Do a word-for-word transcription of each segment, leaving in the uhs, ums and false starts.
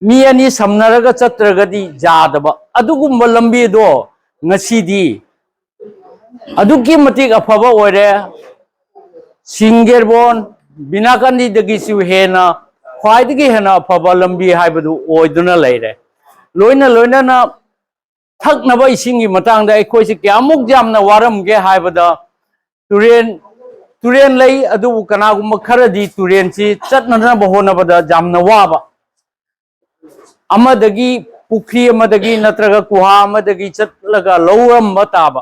ꯃꯤ ꯑꯅꯤ ꯁꯝꯅꯔꯒ ꯆꯠꯇ꯭ꯔꯒꯗꯤ ꯌꯥꯗꯕ ꯑꯗꯨꯒꯨꯝꯕ ꯂꯝꯕꯤꯗꯣ ꯉꯁꯤꯗꯤ ꯑꯗꯨꯛꯀꯤ ꯃꯇꯤꯛ ꯑꯐꯕ ꯑꯣꯏꯔꯦ꯫ ꯁꯤꯡꯒꯦꯔꯕꯣꯟ ꯕꯤꯅꯥꯀꯥꯟꯗꯤꯗꯒꯤꯁꯨ ꯍꯦꯟꯅ ꯈ꯭ꯋꯥꯏꯗꯒꯤ ꯍꯦꯟꯅ ꯑꯐꯕ ꯂꯝꯕꯤ ꯍꯥꯏꯕꯗꯨ ꯑꯣꯏꯗꯨꯅ ꯂꯩꯔꯦ꯫ ꯂꯣꯏꯅ ꯂꯣꯏꯅꯅ ꯊꯛꯅꯕ ꯏꯁꯤꯡꯒꯤ ꯃꯇꯥꯡꯗ ꯑꯩꯈꯣꯏꯁꯤ ꯀꯌꯥꯃꯨꯛ ꯌꯥꯝꯅ ꯋꯥꯔꯝꯒꯦ ꯍꯥꯏꯕꯗ, ꯇꯨꯔꯦꯟ, ꯇꯨꯔꯦꯟ ꯂꯩ, ꯑꯗꯨꯕꯨ ꯀꯅꯥꯒꯨꯝꯕ ꯈꯔꯗꯤ ꯇꯨꯔꯦꯟꯁꯤ ꯆꯠꯅꯅꯕ ꯍꯣꯠꯅꯕꯗ ꯌꯥꯝꯅ ꯋꯥꯕ, ꯑꯃꯗꯒꯤ, ꯄꯨꯈ꯭ꯔꯤ ꯑꯃꯗꯒꯤ ꯅꯠꯇ꯭ꯔꯒ ꯀꯨꯍꯥ ꯑꯃꯗꯒꯤ ꯆꯠꯂꯒ ꯂꯧꯔꯝꯕ ꯇꯥꯕ,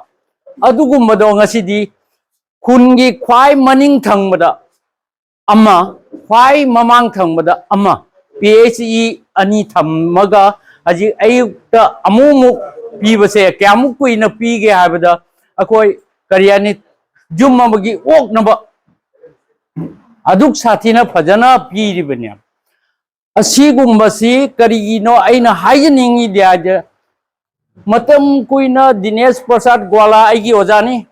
ꯑꯗꯨꯒꯨꯝꯕꯗꯣ ꯉꯁꯤꯗꯤ ꯈꯨꯟꯒꯤ ꯈ꯭ꯋꯥꯏ ꯃꯅꯤꯡ ꯊꯪꯕꯗ ꯑꯃ, ꯈ꯭ꯋꯥꯏ ꯃꯃꯥꯡ ꯊꯪꯕꯗ ꯑꯃ, ꯄꯤ ꯑꯩꯆ ꯏ ꯑꯅꯤ ꯊꯝꯃꯒ ꯍꯧꯖꯤꯛ ꯑꯌꯨꯛꯇ ꯑꯃꯨꯛ ꯑꯃꯨꯛ ꯄꯤꯕꯁꯦ ꯀꯌꯥꯃꯨꯛ ꯀꯨꯏꯅ ꯄꯤꯒꯦ ꯍꯥꯏꯕꯗ, ꯑꯩꯈꯣꯏ ꯀꯔꯤ ꯍꯥꯏꯅꯤ, ꯌꯨꯝ ꯑꯃꯒꯤ ꯑꯣꯛꯅꯕ ꯑꯗꯨꯛ ꯁꯥꯊꯤꯅ ꯐꯖꯅ ꯄꯤꯔꯤꯕꯅꯦ꯫ ꯑꯁꯤꯒꯨꯝꯕꯁꯤ ꯀꯔꯤꯒꯤꯅꯣ ꯑꯩꯅ ꯍꯥꯏꯖꯅꯤꯡꯉꯤꯗꯤ ꯍꯥꯏꯗꯤ, ꯃꯇꯝ ꯀꯨꯏꯅ ꯗꯤꯅꯦꯁ ꯄ꯭ꯔꯁꯥꯗ ꯒ꯭ꯋꯥꯂꯥ ꯑꯩꯒꯤ ꯑꯣꯖꯥꯅꯤ꯫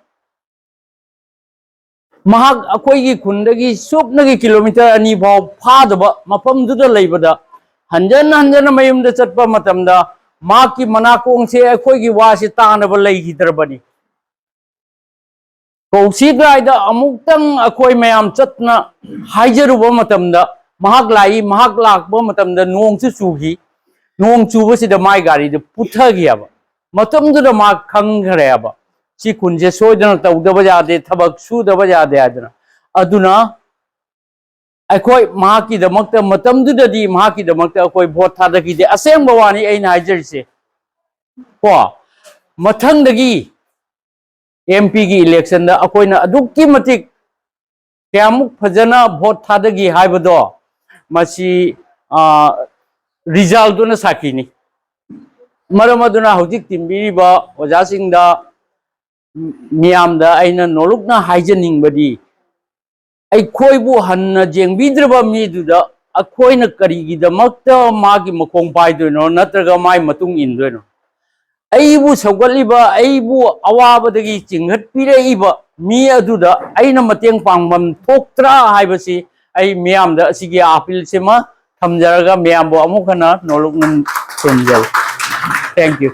ꯃꯍꯥꯛ ꯑꯩꯈꯣꯏꯒꯤ ꯈꯨꯟꯗꯒꯤ ꯁꯨꯞꯅꯒꯤ ꯀꯤꯂꯣꯃꯤꯇꯔ ꯑꯅꯤ ꯐꯥꯎ ꯐꯥꯗꯕ ꯃꯐꯝꯗꯨꯗ ꯂꯩꯕꯗ, ꯍꯟꯖꯟ ꯍꯟꯖꯟꯅ ꯃꯌꯨꯝꯗ ꯆꯠꯄ ꯃꯇꯝꯗ ꯃꯍꯥꯛꯀꯤ ꯃꯅꯥꯀꯣꯡꯁꯦ ꯑꯩꯈꯣꯏꯒꯤ ꯋꯥꯁꯦ ꯇꯥꯅꯕ ꯂꯩꯈꯤꯗ꯭ꯔꯕꯅꯤ꯫ ꯀꯧꯁꯤ ꯀꯥꯏꯗ ꯑꯃꯨꯛꯇꯪ ꯑꯩꯈꯣꯏ ꯃꯌꯥꯝ ꯆꯠꯅ ꯍꯥꯏꯖꯔꯨꯕ ꯃꯇꯝꯗ, ꯃꯍꯥꯛ ꯂꯥꯛꯏ, ꯃꯍꯥꯛ ꯂꯥꯛꯄ ꯃꯇꯝꯗ ꯅꯣꯡꯁꯨ ꯆꯨꯈꯤ꯫ ꯅꯣꯡ ꯆꯨꯕꯁꯤꯗ ꯃꯥꯏ ꯒꯥꯔꯤꯗꯨ ꯄꯨꯊꯈꯤꯑꯕ꯫ ꯃꯇꯝꯗꯨꯗ ꯃꯥ ꯈꯪꯈ꯭ꯔꯦꯕ, ꯁꯤ ꯈꯨꯟꯁꯦ ꯁꯣꯏꯗꯅ ꯇꯧꯗꯕ ꯌꯥꯗꯦ, ꯊꯕꯛ ꯁꯨꯗꯕ ꯌꯥꯗꯦ ꯍꯥꯏꯗꯅ꯫ ꯑꯗꯨꯅ ꯑꯩꯈꯣꯏ ꯃꯍꯥꯛꯀꯤꯗꯃꯛꯇ, ꯃꯇꯝꯗꯨꯗꯗꯤ ꯃꯍꯥꯛꯀꯤꯗꯃꯛꯇ ꯑꯩꯈꯣꯏ ꯚꯣꯠ ꯊꯥꯗꯈꯤꯗꯦ꯫ ꯑꯁꯦꯡꯕ ꯋꯥꯅꯤ ꯑꯩꯅ ꯍꯥꯏꯖꯔꯤꯁꯦ꯫ ꯀꯣ, ꯃꯊꯪꯗꯒꯤ ꯑꯦꯝ ꯄꯤꯒꯤ ꯏꯂꯦꯛꯁꯟꯗ ꯑꯩꯈꯣꯏꯅ ꯑꯗꯨꯛꯀꯤ ꯃꯇꯤꯛ ꯀꯌꯥꯃꯨꯛ ꯐꯖꯅ ꯚꯣꯠ ꯊꯥꯗꯈꯤ ꯍꯥꯏꯕꯗꯣ, ꯃꯁꯤ, ꯑ, ꯔꯤꯖꯜꯗꯨꯅ ꯁꯥꯈꯤꯅꯤ꯫ ꯃꯔꯝ ꯑꯗꯨꯅ ꯍꯧꯖꯤꯛ ꯇꯤꯟꯕꯤꯔꯤꯕ ꯑꯣꯖꯥꯁꯤꯡꯗ, ꯃꯤꯌꯥꯝꯗ ꯑꯩꯅ ꯅꯣꯂꯨꯛꯅ ꯍꯥꯏꯖꯅꯤꯡꯕꯗꯤ, ꯑꯩꯈꯣꯏꯕꯨ ꯍꯟꯅ ꯌꯦꯡꯕꯤꯗ꯭ꯔꯕ ꯃꯤꯗꯨꯗ ꯑꯩꯈꯣꯏꯅ ꯀꯔꯤꯒꯤꯗꯃꯛꯇ ꯃꯥꯒꯤ ꯃꯈꯣꯡ ꯄꯥꯏꯗꯣꯏꯅꯣ ꯅꯠꯇ꯭ꯔꯒ ꯃꯥꯒꯤ ꯃꯇꯨꯡ ꯏꯟꯗꯣꯏꯅꯣ? ꯑꯩꯕꯨ ꯁꯧꯒꯠꯂꯤꯕ, ꯑꯩꯕꯨ ꯑꯋꯥꯕꯗꯒꯤ ꯆꯤꯡꯈꯠꯄꯤꯔꯛꯏꯕ ꯃꯤ ꯑꯗꯨꯗ ꯑꯩꯅ ꯃꯇꯦꯡ ꯄꯥꯡꯐꯝ ꯊꯣꯛꯇ꯭ꯔꯥ ꯍꯥꯏꯕꯁꯤ ꯑꯩ ꯃꯤꯌꯥꯝꯗ ꯑꯁꯤꯒꯤ ꯑꯥꯄꯤꯜꯁꯤꯃ ꯊꯝꯖꯔꯒ ꯃꯌꯥꯝꯕꯨ ꯑꯃꯨꯛ ꯍꯟꯅ ꯅꯣꯂꯨꯛꯅ ꯈꯨꯔꯨꯝꯖꯔꯤ꯫ Thank you꯫